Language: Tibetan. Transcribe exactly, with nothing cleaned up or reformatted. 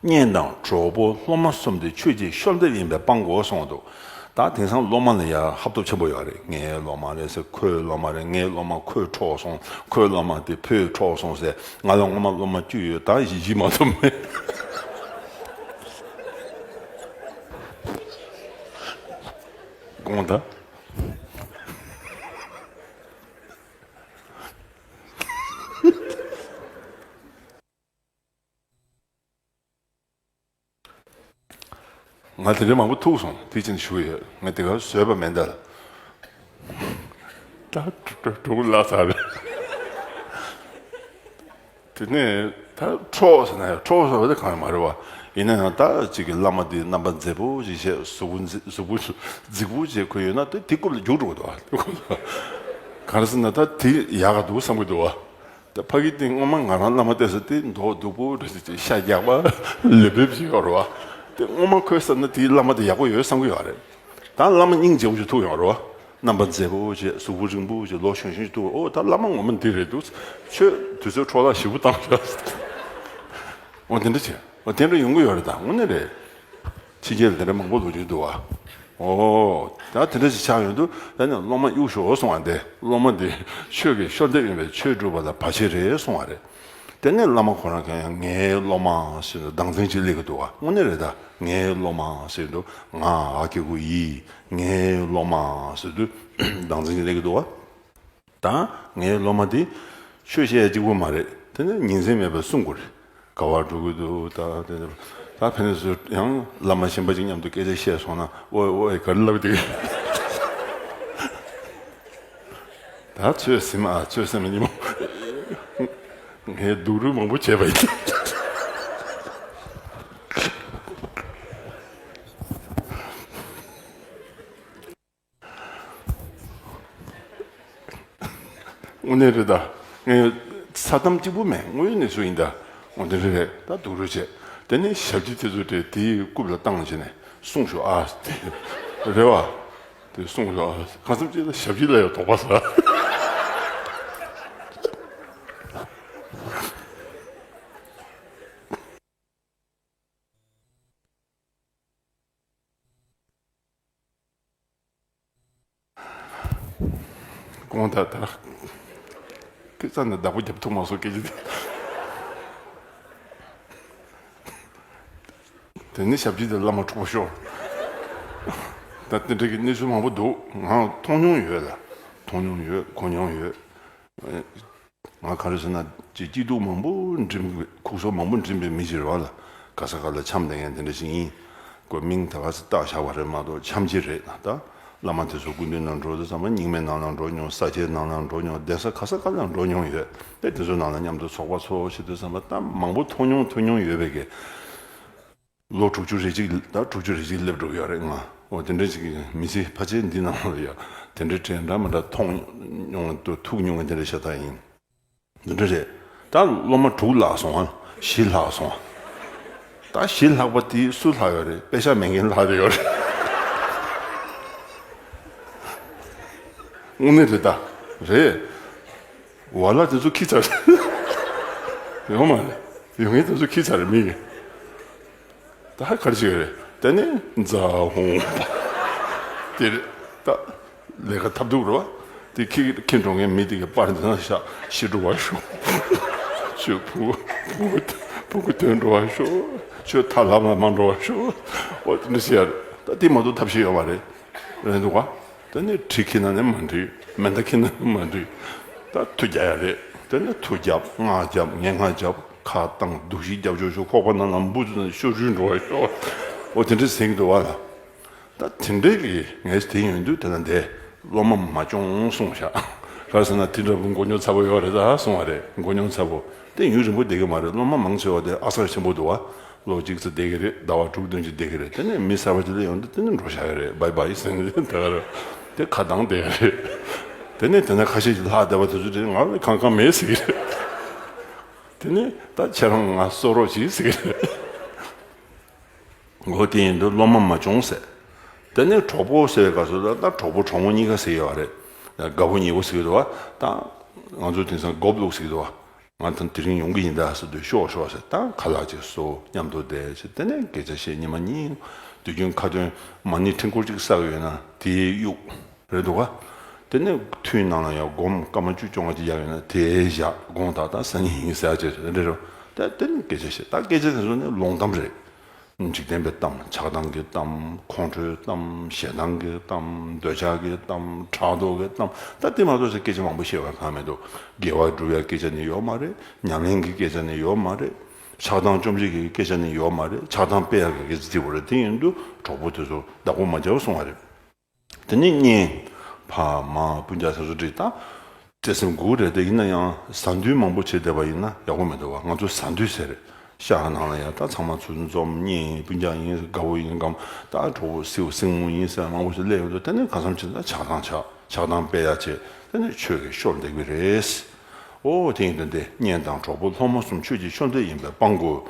གཉེན་དང་གྲོགས་པོ་སློབ་མ་གསུམ་དེ་ཆོས་ཀྱི་བཤོལ་འདེབས་ཡིན་པས་སྤང་དགོས་གསུངས་འདུག་ད་དེང་སང་སློབ་མ་ལ་ཡང་ཧབ་ཐོབ་ཆེན་པོ་ཡོད་རེད། ངའི་སློབ་མ་རེད་ཟེར། ཁོའི་སློབ་མ་རེད། ངའི་སློབ་མ་ཁོས་འཕྲོག་སོང་། ཁོའི་སློབ་མ་དེ་ཕོས་འཕྲོག་སོང་ཟེར། ང་ལ་སྔོན་མ་སློབ་མ་བཅུ་ཡོད། ད་བཞི་བཞི་མ་གཏོགས་མེད། དགོངས་དག་ང་དེ་འདྲ་མང་པོ་ཐུག་སོང་། དེ་ཕྱིན་ཞུ་ཡོད། ང་དེ་ག་བཟོས་པ་མེད་ད། ད་གྲུ་གུ་ལ་ས་རེད། དེ་ནས་ད་འཕྲོག་ཟེར་ན་ཡང་འཕྲོག་ཟེར་བ་དེ་གང་ཡང་མ་རེད་བ། ཡིན་ན་ཡང་ད་ཅིག་གི་བླ་མ་དེ་རྣམ་པ་མཛེས་པོ་ཞིག་བྱས། གཟུགས་པོ་མཛེས། གཟུགས་པོ་རྫིག་པོ་བྱས། ཁོ་ཡོད་ན་དེ་དེ་རྐུབ་ལ་རྒྱུག་འགྲོ་གི་འདུག་བ། གང་རེད་ཟེར་ན་ད་དེ་ཡག་ག་འདུག་བསམ་གི་འདུག་བ། ད་ཕ་གི་སྟེང་སྔོན་མ་ང་རང་བླ་མ་བལྟས་ས་དེ་མདོག་སྡུག་པོ་རེད་ཟེར། ཤ་རྒྱགས་པ་ལེབ་ལེབ་ཅིག་ཡོད་རེད་བ། དེ་སྔོན་མ་ཁོའི་བསམ་ན་དེའི་བླ་མ་དེ་ཡག་པོ་ཡོད་བསམ་གི་ཡོད་རེད། ད་བླ་མ་སྙིང་རྗེ་པོ་ཞིག་ཐུག་ཡོང་རེད་བ། རྣམ་པ་མཛེས་པོ་བྱས། གཟུགས་པོ་རིང་པོ་བྱས། ལོ་གཞོན་གཞོན་ཞིག་ཐུག་ཨོ་ད་བླ་མ་ངོ་མ་འདི་རེད་འདུག་ཁྱོད་དུས་ཚོད་འཕྲོ་བརླག་ཞེ་པོ་བཏང་ཤག་ཨོ་དེ་འདྲ་བྱས། ཨོ་དེ་འདྲ་ཡོང་གི་ཡོད་རེད། ད་དངོས་གནས་རེད། ཕྱི་རྒྱལ་ལ་དེ་འདྲ་མང་པོ་ལོ་རྒྱུས་འདུག་བ། ཨོ། ད་དེ་འདྲ་ཞིག་ཆགས་ཡོང་དུས་ད་ནི་སློབ་མ་གཡུག་ཞོག་གསུང་བ་འདི། སློབ་མ་འདི་ཆོས་ཀྱི་བཤོལ་འདེབས་ཡིན་པས་ཆོས་སྒྲུབ་པ་ལ་བར་ཆད་རེད་གསུང་བ་རེད། དེ་ནས་བླ་མ་ཁོ་རང་གིས་ཡང་ངའི་སློབ་མ་ཟེར་དུས་སྡང་ཚན་ཅིག་སླེབས་ཀྱི་འདུག་བ། དངོས་གནས་རེད། ད་ངའི་སློབ་མ་ཟེར་དུས་ང་ཨ་ཁུ་གུ་ཡི་ངའི་སློབ་མ་ཟེར་དུས་སྡང་ཚན་ཅིག་སླེབས་ཀྱི་འདུག་བ། ད་ངའི་སློབ་མ་དེ་ཆོས་བཤད་ཡ་གཅིག་པུ་མ་རེད། དེ་ནི་ཉིན་མཚན་མེད་པར་གསུང་དགོས་རེད། ག་བར་འགྲོ་གི་འདུག་ད་དེ་ད་ཕན་ཚུན་ཡང་བླ་མ་གཞན་པ་ཅིག་མཉམ་དུ་སྐད་ཆ་བཤད་སོང་ན་ཨོའི་ཨོའི་ག་རེ་ལབ་དེ། ད་ཚོད་ཟིན་མ་ཚོད་ཟིན་མ་ཉིན་མོ་ངས་སྡུག་རུས་མང་པོ་བྱས་པ་ཡིན། དངོས་གནས་རེད་ད། ངས་ས་གཏམ་གཅིག་པུ་མེད། དངོས་ཡོད་གནས་ཚུལ་ཡིན་ད། འོ་དེ་རེད་རེད། ད་སྡུག་རུས་བྱས། དེ་ནས་ཞབས་ཕྱི་དེ་ཚོ་དེ་དེའི་རྐུབ་ལ་བཏང་བྱས་ནས་སྲུང་ཤོག་ཨ། དེ་རེད་བ། དེ་སྲུང་ཤོག་ཨ། གང་འཚམ་ཅིག་ལ་ཞབས་ཕྱི་ལ་ཡང་དོགས་པ་ཟ། དགོངས་དག་ད། སྐད་ཆ་ནི་བདག་པོ་རྒྱབ་ཐུབ་མ་སོང་སྐད་ཆ་དེ། དེ་ནི་ཞབས་ཕྱི་དེ་བླ་མ་འཁྲུག་པ་ཤོར། ད་དེ་འདྲ་གི་གནས་ཚུལ་མང་པོ་འདུག་ང་མཐོང་མྱོང་ཡོད་ལ། མཐོང་མྱོང་ཡོད། གོ་མྱོང་ཡོད། ང་ག་རེ་ཟེར་ན་ཅིག་སྐྱིད་སྡུག་མང་པོ་འགྲིམ་གི་ཁུག་སོ་མང་པོ་འགྲིམ་པའི་མི་ཞིག་རེད་བ་ལ། ག་ས་ག་ལ་འཆམ་བསྡད་མཁན་དེ་འདྲ་ཞིག་ཡིན། ཁོས་མིང་ད་ག་སེ་བཏགས་བཞག་པ་རེད་མ་གཏོགས་འཆམ་གྱི་རེད་ད། བླ་མ་དེ་ཚོ་སྐུ་མདུན་ནང་འགྲོ་དུས་ཙམ་པ་རྙིང་མའི་ནང་ལ་འགྲོ་མྱོང་། ས་སྐྱའི་ནང་ལ་འགྲོ་མྱོང་། གདན་ས་ག་ས་ག་ལ་འགྲོ་མྱོང་ཡོད། དེ་དེ་ཚོའི་ནང་ལ་མཉམ་དུ་ཚོགས་པ་ཚོགས་བྱེད་དུས་ཙམ་པ་ད་མང་པོ་མཐོང་མྱོང་ཐོས་མྱོང་ཡོད་པའི་གི། ལོ་དྲུག་ཅུ་རེ་གཅིག་ད་དྲུག་ཅུ་རེ་གཅིག་སླེབས་འགྲོ་གི་ཡོད་རེད་ང་། འོ་དེ་འདྲ་ཞིག་མི་ཚེ་ཕལ་ཆེར་འདི་ནང་ལ་ཡ་དེ་འདྲའི་གྲས་འདྲ་མི་འདྲ་མཐོང་མྱོང་དུ་ཐུག་མྱོང་བའི་དེ་འདྲ་ཤ་སྟག་ཡིན། འདི་འདྲ་རེད། ད་སློབ་མ་དྲུག་ལྷག་སོང་ཨ། བཞི་ལྷག་སོང་ཨ། ད་བཞི་ལྷག་པ་དེ་སུ་ལྷག་ཡོད་རེད། པེ་ཤག་མེད་མཁན་ལྷག་དེ་ཡོད་རེད། དངོས་གནས་རེད་ད། རེད། ཝ་ལ་དེ་ཚོ་ཁྱི་ཚ་རེད། ཡོང་མ་རེད། ཡོང་མཁན་དེ་ཚོ་ཁྱི་ཚ་རེད་མི་གི། ད་ཧ་ག་རེ་བྱེད་ཀྱི་རེད། དེ་ནས་ཛ་ཧོང་དེ་རེད་ད། ལས་ཀ་ཐབས་སྡུག་རེད་བ། དེ་ཁྱི་ཁྱི་འགྲོ་མཁན་མི་དེ་གི་པར་འདི་ན་བཞག་ཤི་འགྲོ་བ་ཤོག་ཁྱོད་བུ་བུ་བུ་གུ་དོན་འགྲོ་བ་ཤོག་ཁྱོད་ཐ་ལམ་ལ་མ་འགྲོ་བ་ཤོག་འོ་དེ་འདྲ་བྱེད་ཡ་རེད། ད་དེ་མ་གཏོགས་ཐབས་ཤེས་ཡོད་མ་རེད། རེད་འདུག་བ། ད་ནི་གྲི་ཁྱེར་ན་ནི་མ་འགྲིག་མེ་མདའ་ཁྱེར་ན་ནི་མ་འགྲིག་ད་མཐུ་རྒྱག་ཡ་རེད། ད་ནི་མཐུ་རྒྱབ། སྔགས་རྒྱབ། ངན་སྔགས་རྒྱབ། ཁ་བཏང་། སྡུག་ཤི་རྒྱབ་ཆོག་ཆོག་ཁོག་པ་ནང་ལ་འབུ་ཚུ་ནང་ཤོ་རུལ་འགྲོ་བ་ཤོག་འོ་དེ་འདྲ་ཟེར་གྱི་འདུག་བ་ལ། ད་དེ་འདྲའི་གི་ངས་དེ་ཡོང་དུས་དེ་ལ་འདས། སློབ་མ་མ་སྐྱོང་གསུངས་ཤག་ག་རེ་ཟེར་ན་དེ་འདྲ་བུ་མགོ་རྙོག་ཚ་པོ་ཡོད་རེད་ད་གསུངས་བ་རེད། མགོ་རྙོག་ཚ་པོ་དེ་ཡུན་རིང་པོ་བསྡད་གི་མ་རེད། སློབ་མ་མང་ཆེ་བ་དེ་ཨ་གསར་ཆེན་པོ་འདུག་བ། ལོ་གཅིག་ཙམ་བསྡད་ཀྱི་རེད། ཟླ་བ་དྲུག་བདུན་ཅིག་བསྡད་ཀྱི་རེད། དེ་ནས་མི་གསར་པ་ཅིག་སླེབས་ཡོང་དུས་དེ་ནས་འགྲོ་བཞག་གི་རེད། བྷའི་བྷའི་ཟེར་ནས་དེ་ག་རེད། དེ་ཁ་གདངས་བསྡད་ཀྱི་རེད། དེ་ནས་དེ་ན་ཁ་ཤས་ཅིག་ལྷག་བསྡད་པ་དེ་ཚོ་དེ་ང་ལ་གང་གང་མེད་ཟེར་གྱི་རེད། དེ་ནས་ད་ཁྱེད་རང་ང་གསོ་རོགས་གྱིས་ཟེར་གྱི་རེད། འོ་དེ་ཡིན་དུས་སློབ་མ་མ་སྐྱོང་ཟེར། དེ་ནས་གྲོགས་པོ་ཟེར་བའི་སྐབས་སུ་ད་ད་གྲོགས་པོ་གྲོགས་མོ་གཉིས་ཀ་ཟེར་ཡོད་རེད། དགའ་པོ་ཉེ་པོ་ཟེར་གྱི་འདུག་བ། ད་ང་ཚོ་དེང་སང་མགོ་བླུགས་ཟེར་གྱི་འདུག་བ། ང་ད་དེ་རིང་ཡོང་གི་ཡིན་ད་ཟེར་དུས་ཤོག་ཤོག་ཟེར། ད་ཁ་ལག་ཅིག་གསོ། མཉམ་དུ་བསྡད་བྱས། དེ་ནས་སྐད་ཆ་བཤད། ཉི་མ་གཉིས། དུས་རྒྱུན་ཁ་ཏོན་མ་ཎི་ཕྲེང་སྐོར་གཅིག་བསགས་ཡོད་ན་དེའི་གཡུག་རེད་འདུག་ག་དེ་ནས་ཐུན་ནང་ལ་ཡང་སྒོམ་སྐར་མ་བཅུ་བཅོ་ལྔ་ཅིག་བཞག་ཡོད་ན་དེའི་ཞག་དགོངས་དག་ད་སང་ཉིན་ཡིན་ཟེར་བྱས་རེད་རེད། ད་དེ་ནས་སྐད་ཆ་བཤད། ད་སྐད་ཆ་དེ་ཚོ་ནི་ལོང་གཏམ་རེད། འཇིག་རྟེན་པའི་གཏམ། ཆགས་སྡང་གི་གཏམ། ཁོང་ཁྲོའི་གཏམ། ཞེ་སྡང་གི་གཏམ། འདོད་ཆགས་ཀྱི་གཏམ། ཕྲག་དོག་གི་གཏམ། ད་དེ་མ་གཏོགས་སྐད་ཆ་མང་པོ་བཤད་པར་གང་མི་འདུག་དགེ་བ་སྒྲུབ་ཡ་སྐད་ཆ་ནི་ཡོད་མ་རེད། ཉམས་ལེན་གྱི་སྐད་ཆ་ནི་ཡོད་མ་རེད། ཆགས་སྡང་བཅོམ་བྱེད་ཀྱི་སྐད་ཆ་ནི་ཡོད་མ་རེད། ཆགས་སྡང་སྤེལ་ཡ་གི་སྐད་ཆ་དེ་བོ་རེད། དེ་ཡིན་དུས་གྲོགས་པོ་དེ་ཚོ་བདག་པོ་མ་བྱའོ་གསུང་བ་རེད། དེ་ནས་གཉེན། ཕ་མ་སྤུན་ཀྱག་སོ་སོ་འདྲ་ད་བརྩེ་སེམས་དགུ་རེད། དེ་ཡིན་ན་ཡང་ཟ་འདུལ་མང་པོ་བྱེད་བསྡད་པ་ཡིན་ན་ཡག་པོ་མི་འདུག་བ། ང་ཚོ་ཟ་འདུལ་ཟེར་རེད། ཤག་ནང་ལ་ཡང་ད་ཚང་མ་ཚུར་འཛོམས། གཉེན་སྤུན་ཀྱག་ཡིན། དགའ་བོ་ཡིན་གམ། ད་གྲོགས་པོ་སེའུ་སྲིང་མོ་ཡིན་ཟེར་མང་པོ་ཞིག་སླེབས་ཡོང་དུས། དེ་ནས་གང་འཚམ་ཅིག་ད་ཆགས་སྡང་ཆགས། ཆགས་སྡང་སྤེལ་ཡ་བྱེད། དེ་ནས་ཆོས་ཀྱི་ཤོར་འདེགས་པ་རེད། ཨོ་དེ་ཡིན་དོན་ཏེ། གཉེན་དང་གྲོགས་པོ་སློབ་མ་གསུམ་ཆོས་ཀྱི་ཤོར་འདེགས་ཡིན་པས་སྤང་དགོས།